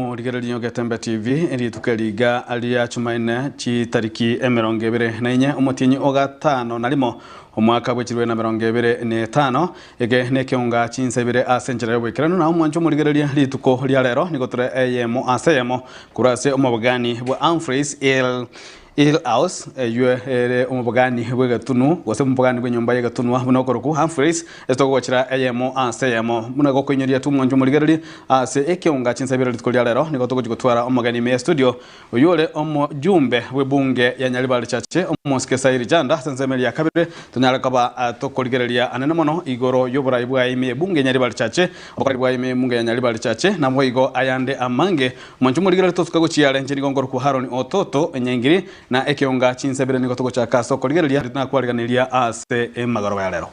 Omorigereria o Getembe TV, rituko eri iga ria Chumaine chitariki 24 omotienyi o gatano na rimo omwaka bwe chirwe na 25, eke nekeonga chinsa ibere ase enchera y'oboikeranu na omwancho omorigereria rituko ria rero nigo tore eyemo ase eyemo korwa ase omobogani bwa Humphreys Hill Hill House, eyio ere omobogani bw'egetunu, gose omobogani bw'enyomba y'egetunwa, buna okorokwa Humphreys, ase togogochera eyemo ase eyemo. Buna gokoinyoria tomwanche omorigereria ase ekeonga chinsa ibere rituko ria rero, nigo togochia gotwara omogeni ime y'estudio, oyio ore omojumbe bw'ebunge ya Nyaribari Church, omosike Sairi Janda, ase ensemo eria ya kabere, tonyare koba tokorigereria anene mono igoro y'oborai bwaye ime y'ebunge ya Nyaribari Church, obokoreri bwaye ime y'ebunge ya Nyaribari Church, naboigo ayande amange. Mwanche omorigereria tosuka gochia are, inche nigo nkorokwa Haroni o Toto Nyaingiri, na ekeonga chinsa ibere nigo togochaka ase okorigereria na kwariganiria ase emagoroba ya rero.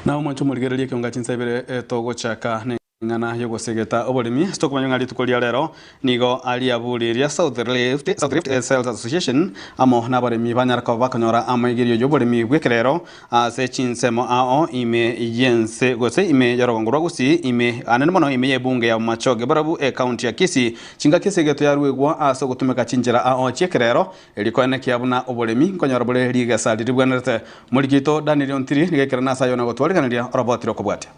Na omwanche omorigererie ekeonga chinsa ibere togochaka neng'ana y'ogosegeta oboremi. Ase tokomanya ng'a rituko ria rero nigo ariaburi ria South Rift, South Rift Sales Association amo nabaremi banyara koba bakonyora amaigerio y'oboremi bw'ekerero ase chinsemo ao ime y'ense gose ime y'orogongo rwa Gusii ime anene mono ime y'ebunge ya Bomachoge Borabu ecounty ya Kisii. Chingaki ase egeto yaruegwa ase ogotumeka chinchera ao chi'ekerero Erio koenekia buna oboremi nkonyora bore rigesa riribwenerete. Omoriki oito Daniel Ontiri nigo ekerene ase ayio na gotwariganeria oroboti rw'okobwatia.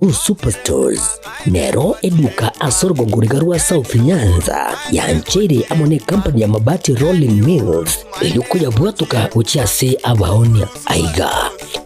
Uhuru Superstores nero eduka ase orogongo riga rwa South Nyanza yancheire amo necompany ya Mabati Rolling Mills erio koyabwatoka gochia ase abaonia. Aiga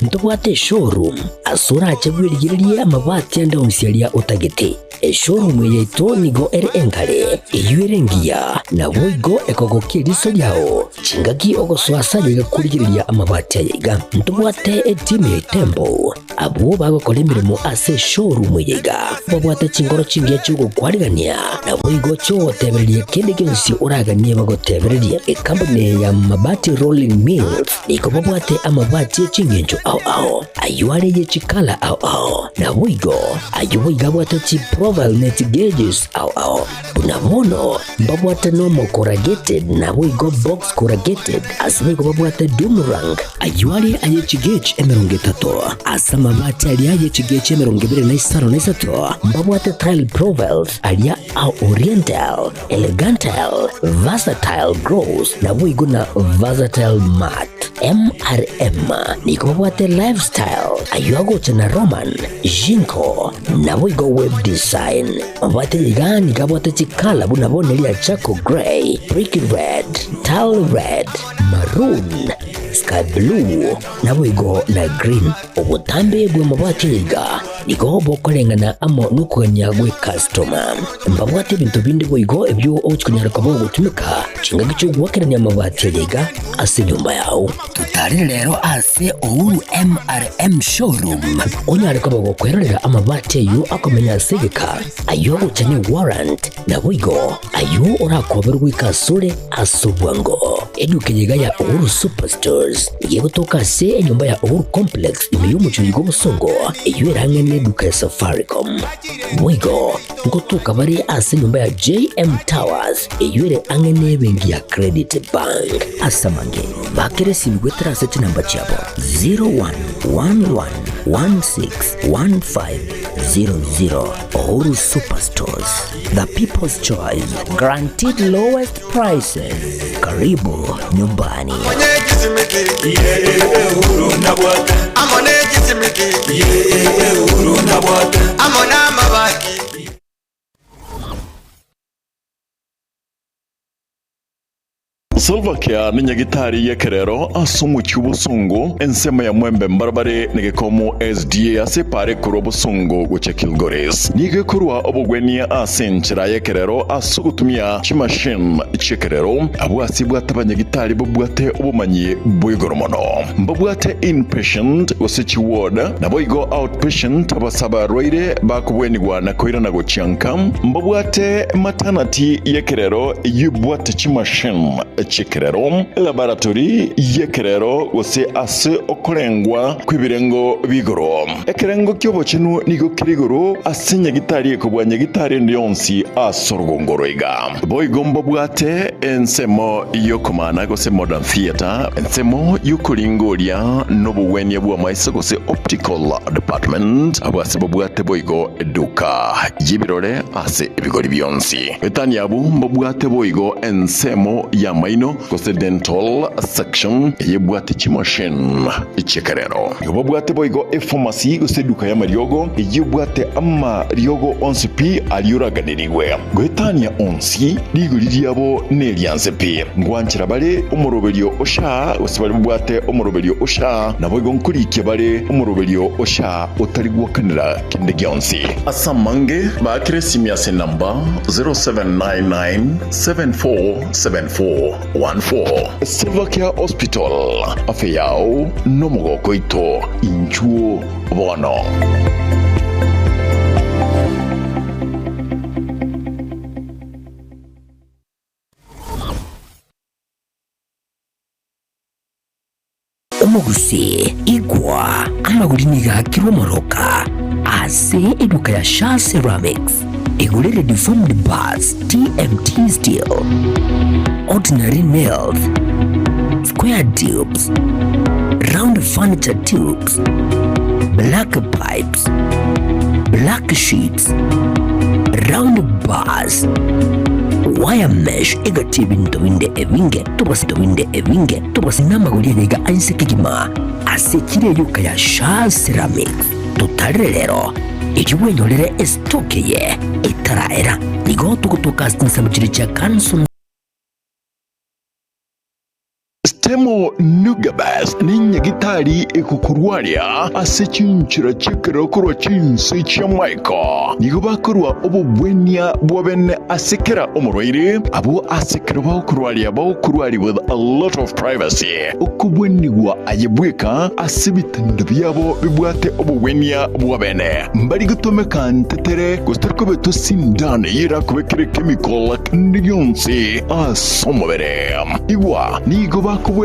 ntobwate eshowroom ase orache bwerigererie amabati ande onsi aria otagete. Eshowroom eye yaito nigo ere enkare, eyio ere engiya, naboigo ekogokia eriso riao chingaki ogosoa ase ayaiga korigereria amabati ayaiga. Ntobwate etimu ya Itembo Abwo bagokora emeremo ase eshowroom eye iga babwate chinkoro chingiya chi'ogokwarigania, naboigo chi'ogotebereria kende gionsi oraganie bagotebererie. Ekampuni eye ya Mabati Rolling Mills nigo babwate amabati e chingencho ao ao, ayio are ye chikala ao ao, naboigo ayio boigo abwate chiprofile ne chigeges ao ao. Buna bono mbabwate nomo corrugated naboigo box corrugated, ase boigo babwate doom rank, ayio are aye chigauge 30, ase amabati aria aye chigauge 23, mbabwate tile profiles aria a oriental, elegantal, versatile gloss, naboigo na versatile matte. MRM nigo babwate lifestyle, ayio agocha na Roman, Jinko, naboigo web design. Mabwate iga nigo abwate chikala buna bono eria charcoal grey, brick red, tile red, maroon, sky blue, naboigo na green. Obotambe bw'amabwate aya iga nigo bokoreng'ana amo nokogania gw'ecustoma. Mbabwate ebinto binde boigo ebio ogochi konyara koba ogotumeka chingaki chi'ogoakerania amabati aya iga ase enyomba yao. Totarire rero ase Uhuru MRM Showroom onyare koba gokwerorera amabati ayio akomenya ase egeka, ayio agocha ne warrant, naboigo ayio orakoberwe goika asore ase obwango. Eduka eye iga ya Uhuru Superstores nigo egotoka ase enyomba ya Uhuru Complex ime y'omochie oiga obosongo eyio ere ang'e neduka ya Safaricom. Boigo ngotoka bare ase enyomba ya JM Towers eyio ere ang'e nebenki ya Credit Bank. Ase amange, bakera esimi goetera ase chinamba chiabo 0111161500. Uhuru Superstores, the people's choice, guaranteed lowest prices. Karibu nyumbani. Slovakia nenyagitari y'ekerero ase omochie obosongo, ensemo ya Mwembe mbarabare negekomo SDA ase epaara ekorwa Bosongo gochia Kilgoris. Nigo ekorwa obogwenia ase enchera y'ekerero ase ogotumia chimachine chi'ekerero. Abwo ase bwate abanyagitari babwate obomanyi bwa igoro mono. Mbabwate inpatient gose chiward, naboigo outpatient abase abarwaire bakobwenigwa na koirana gochia nka. Mbabwate maternity y'ekerero eyio ebwate chimachine chi'ekerero, elaboratory y'ekerero gose ase okorengwa kw'ebirengo bi'igoro. Ekerengo ki'obochenu nigo kere igoro ase nyagitari ekobua nyagitari ende yonsi ase orogongo roiga. Boigo mbabwate ensemo y'okomana gose modern theatre, ensemo y'okoringoria n'obogwenia bw'amaiso gose optical department, abwo ase babwate boigo eduka y'ebirore ase ebigori bionsi. Etani abwo mbabwate boigo ensemo y'amaino gose dental section eyebwate chimachine chi'ekerero. Nigo babwate boigo epharmacy gose eduka y'amariogo eyebwate amariogo onsi pi aria oraganerigwe. Goetania onsi, rigori riabo nerianse pi. Ngwanchera bare omoroberio o SHA gose baria babwate omoroberio o SHA, naboigo nkorikia bare omoroberio o SHA otari gwakanera kende gionsi. Ase amange, baakere esimi ase enamba 0799747414. Silvercare Hospital, afya yao nomogoko oito, inchuo bono. Omogusii, igwa, amagori nigo aakirwe omoroka ase eduka ya Shaa Ceramics. Igorere deformed bars, TMT steel, ordinary nails, square tubes, round furniture tubes, black pipes, black sheets, round bars, wire mesh egati ebinto binde ebinge tobase binde ebinge tobase namagori ayaiga ainse kegima ase echiro eyoka ya Shaa Ceramics. Totarere rero, erio bwenyorere estock eye etaraera. Nigo togotoka ase chinsemo chiria chia Kanso. Stemo Nugabes nenyagitari egokorwaria ase chinchera chi'ekerero korwa chinse chi'amaiko. Nigo bakorua obobwenia bwa bene ase kera omorwaire, abwo ase ekero bagokorwaria bagokorwaria with a lot of privacy. Okobwenigwa aye bweka ase ebitanda biabo bibwate obogwenia bwa bene. Mbari gotomeka ntetere gose tari kobetwa sindano eyio erakobekere chemical kende gionsi ase omobere. Igwa, nigo bakobwenia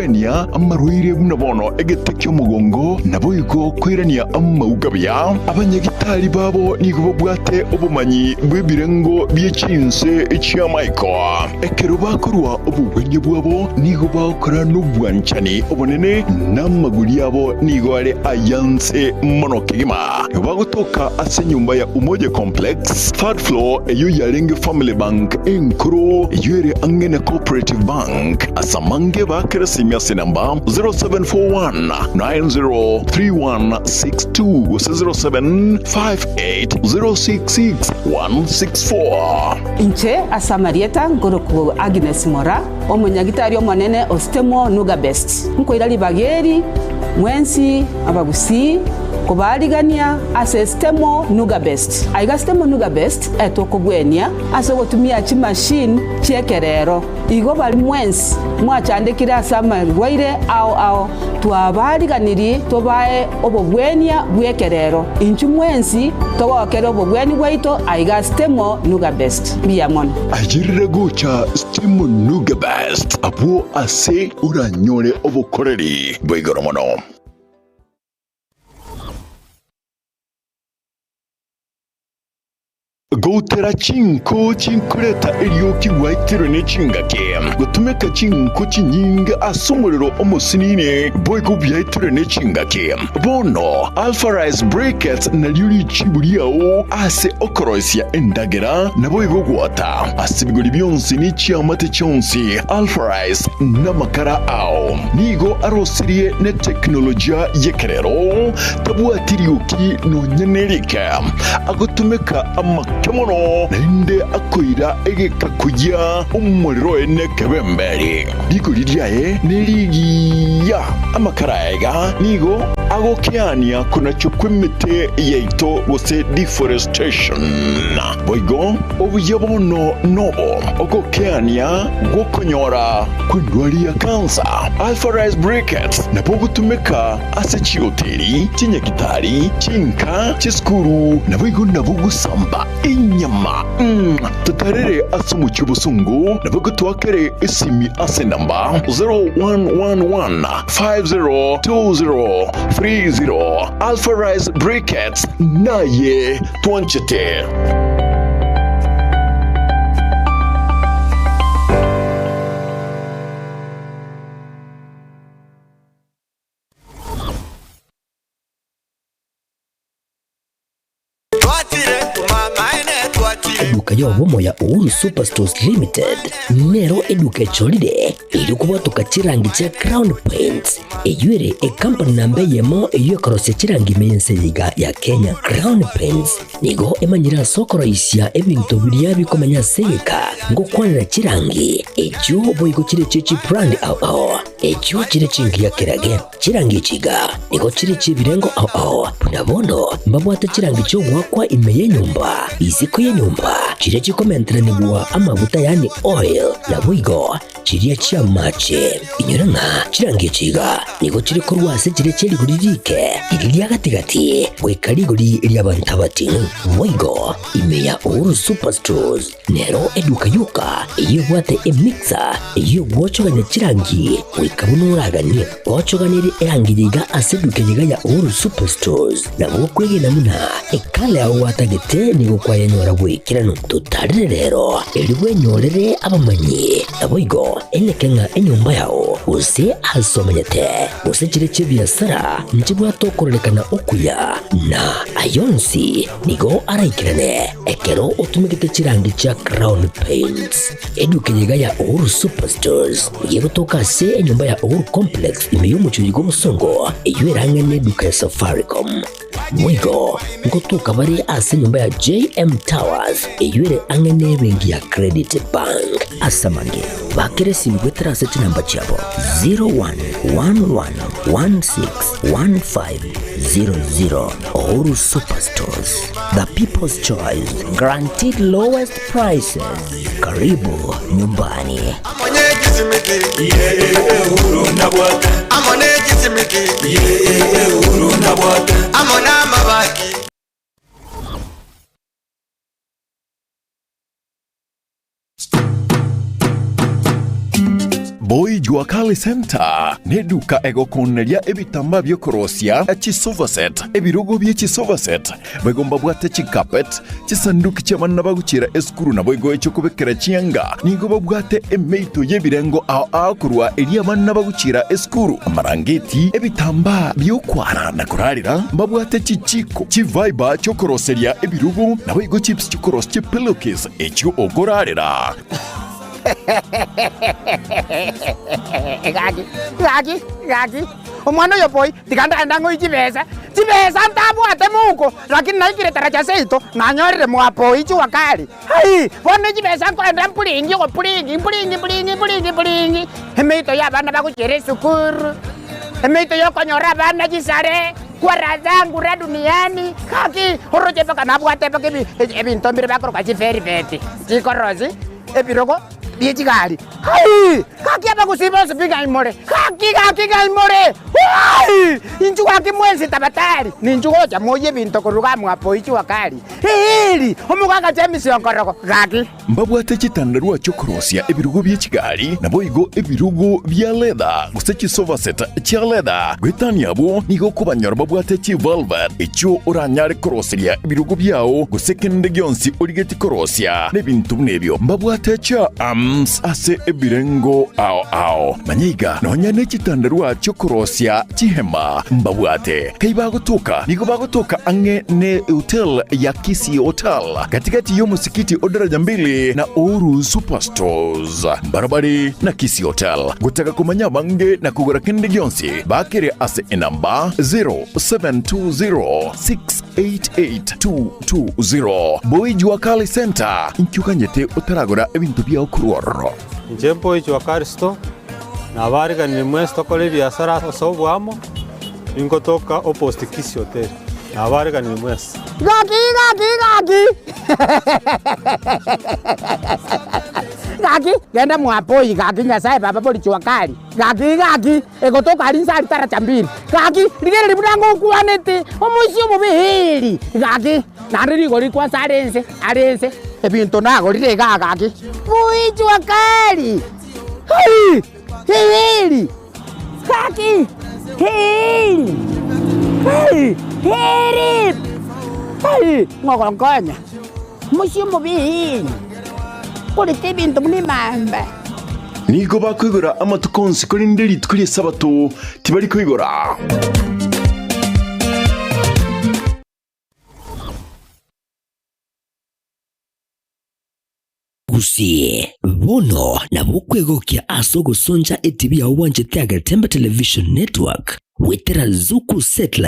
amarwaire buna bono egete ki'omogongo, naboigo koirania amauga buya. Abanyagitari babo nigo babwate obomanyi bw'ebirengo bie chinse chi'amaiko. Ekero bakorua obogwenia bwabo nigo bagokora nobwanchani obonene, na amaguri abo nigo are ay'anse mono kegima. Nigo bagotoka ase enyomba ya Umoja Complex, third floor, eyio yarenge Family Bank enkoro, eyio ere ang'e na Cooperative Bank. Ase amange baakere esimi ase enamba 0741 903162 gose 0758 066 164. Inche ase amarieta nkorokwa Agnes Mora, omonyagitari omonene o Stemo Nuga Best. Nkoira ribaga eri mwensi abagusii kobaarigania ase Stemo Nuga Best. Aiga Stemo Nuga Best etokobwenia ase ogotumia chimachine chi'ekerero. Igo baria mwensi mwachandekire ase amarwaire ao ao, twabaariganirie tobae obobwenia bw'ekerero. Inchuo mwensi togokere obobweni bwaito aiga Stemo Nuga Best. Mbuya mono. Ayerere gocha Stemo Nuga Best abwo ase oranyore obokoreri bwa igoro mono. Goutera chinko chinkoreta erioki gwaitirwe ne chingaki, gotumeka chinko chinyinge ase omorero omosinini, boigo biaitirwe ne chingaki. Bono Alpha Rice Briquettes nario richibu riao ase okoroisia endagera, naboigo gwota ase ebigori bionsi ne chiamate chionsi. Alpha Rice namakara ao nigo arosirie ne teknolojia y'ekerero, tabwati rioki nonya nerike. Agotumeka amake mono, naende akoira egeka koyia omorero oye nekebemberi. Rigori riaye nerigiya. Amakara aiga nigo agokeania konachwa kw'emete yaito gose deforestation. Boigo obuya bono nobo ogokeania gw'okonyora kw'endwari ya kansa. Alpha Rice Briquettes nabo ogotumeka ase chihoteli, chinyagitari, chinka, chisukuru, naboigo nabo gosamba enyama. Totarere ase omochie obosongo, naboigo toakere esimi ase enamba 0111 502030. Alpha Rice Briquettes, naye twanchete. Eduka y'obomo ya Uhuru Superstores Limited nero eduka echorire erio kobwatoka chirangi chia Crown Paints eyio ere ekampani namba eyemo eyio ekorosia chirangi ime y'ense eye iga ya Kenya. Crown Paints nigo emanyire ase okoroisia ebinto biria bikomenya ase egeka ngokwanera chirangi echio boigo chire chie chibrand ao ao echio chire chingiya kerage. Chirangi echi iga nigo chire chi'ebirengo ao ao, buna bono mbabwate chirangi chi'ogoakwa ime y'enyomba, isiko y'enyomba, chiria chikomenteranigwa amaguta yaani oil, naboigo chiria chi'amache. Inyora ng'a chirangi echi iga nigo chire korwa ase chiria chie rigori riike, riria ria gati-gati, goika rigori ri'abanto abating'u. Boigo ime ya Uhuru Superstores Nero eduka yoka eyio ebwate emixer eyio egwochogania chirangi goika buna oraganie. Gwochoganirie erangi eye iga ase eduka eye iga ya Uhuru Superstores, nabo okwegena buna ekala yao gwatagete nigo kwayenyora bw'ekeranu. Totarere rero erio bwenyorere abamanyi, naboigo eneke ng'a enyomba yao gose ase omenyete gose chire chi'ebiasara nchibwate okororekana okuya, na ayonsi nigo araikerane. Ekero otumegete chirangi chia Crown Paints, eduka eye iga ya Uhuru Superstores nigo egotoka ase enyomba ya Uhuru Complex ime y'omochie oyo bw'obosongo, eyio erang'e neduka ya Safaricom. Boigo ngotoka bare ase enyomba ya JM Towers eyio ere ang'e nebenki ya Credit Bank. Ase amange, bakera esimi goetera ase chinamba chiabo 0111161500. Uhuru Superstores, the people's choice, guaranteed lowest prices. Karibu nyumbani. Boy Jua Kali Center neduka egokoneria ebitambaa biokorosia chisofa set, ebirogo bie chisofa set, Boigo mbabwate chicarpet, chisanduki chi'abana bagochiera esukuru naboigo echi'okobekera chianga. Nigo babwate emeito y'ebirengo ao ao korwa eria abana bagochiera esukuru, amarangeti, ebitambaa bi'okwara na korarera. Mbabwate chichiko, chivaiba chi'okoroseria ebirogo, naboigo chips chi'okorosia chipillowcase echio okorarera. Gaki, gaki, gaki, omwana oyo boi, tiga ndagende ang'oe chibesa, chibesa ntabwate mouko, lakini naikire taracha seito, nanyorire mwapoi jua kali. Ai, bono chibesa nkoenda mpuringi ogopuringi, mpuringi mpuringi mpuringi mpuringi, emeito ya abana bagochiera esukuru, emeito ya okonyora abana chisare, kwara zangu ra duniani, gaki, oroche mpaka nabwate mpaka ebi ebinto mbire bakoroka chivelvet, chikorosi. Ebirogo bie chigari. Hai! Gaki abagusii bonsi pi ng'ai more? Gaki, gaki ng'ai more? Hai! Inchuo gaki mwensi tabatari, ninchu gocha moyie ebinto korwa iga mwapo ichua kari. Eeri! Omogaka James Onkorogo, gaki. Mbabwate chitandarua chi'okorosia ebirogo bie chigari, naboigo ebirogo bia leather, gose chisofa set chia leather. Goetania abwo, nigo okobanyora babwate chivelvet, echio oranyare koroseria ebirogo biao, gose kende gionsi origetie korosia nebinto buna ebio. Mbabwate chiarms ase ebirengo ao ao. Manya iga, nonya ne chitandarua chi'okorosia chihema mbabwate. Kai bagotoka, nigo bagotoka ang'e ne hotel ya Kisii Hotel, gati-gati y'omosikiti o Daraja Mbili na Uhuru Superstores. Mbarabare na Kisii Hotel. Gotaka komanya abange na kogora kende gionsi, bakere ase enamba 0720 688 220. Boy Jua Kali Center, inki oganyete otaragora ebinto biao korwa ororo? Inche Boy Jua Kali Store, nabariganire mwensi tokore ebiasara ase oboamo, ningotoka opposite Kisii Hotel, nabariganire mwensi. Gaki gaki gaki gaki genda mwapoi gaki Nyasaye baba bori jua kali gaki gaki egotoka aria inse aria taracha mbiri gaki rigereria buna ngokwanete omoisia omobe eeri gaki naende rigori kwansa are inse are inse ebinto nagorire igaa gaki boi jua kali hai eeri gaki eeri hai eeri hai ng'ogonkonya omoisia omobe eeri korete ebinto buna emamba. Nigo bakoigora amatuko onsi, korende rituko ri'Esabato tibari koigora. Gusii, bono nabo okwegokia ase ogosoncha etibi yao bwanchete Agetembe Television Network goetera Zuku Satellite.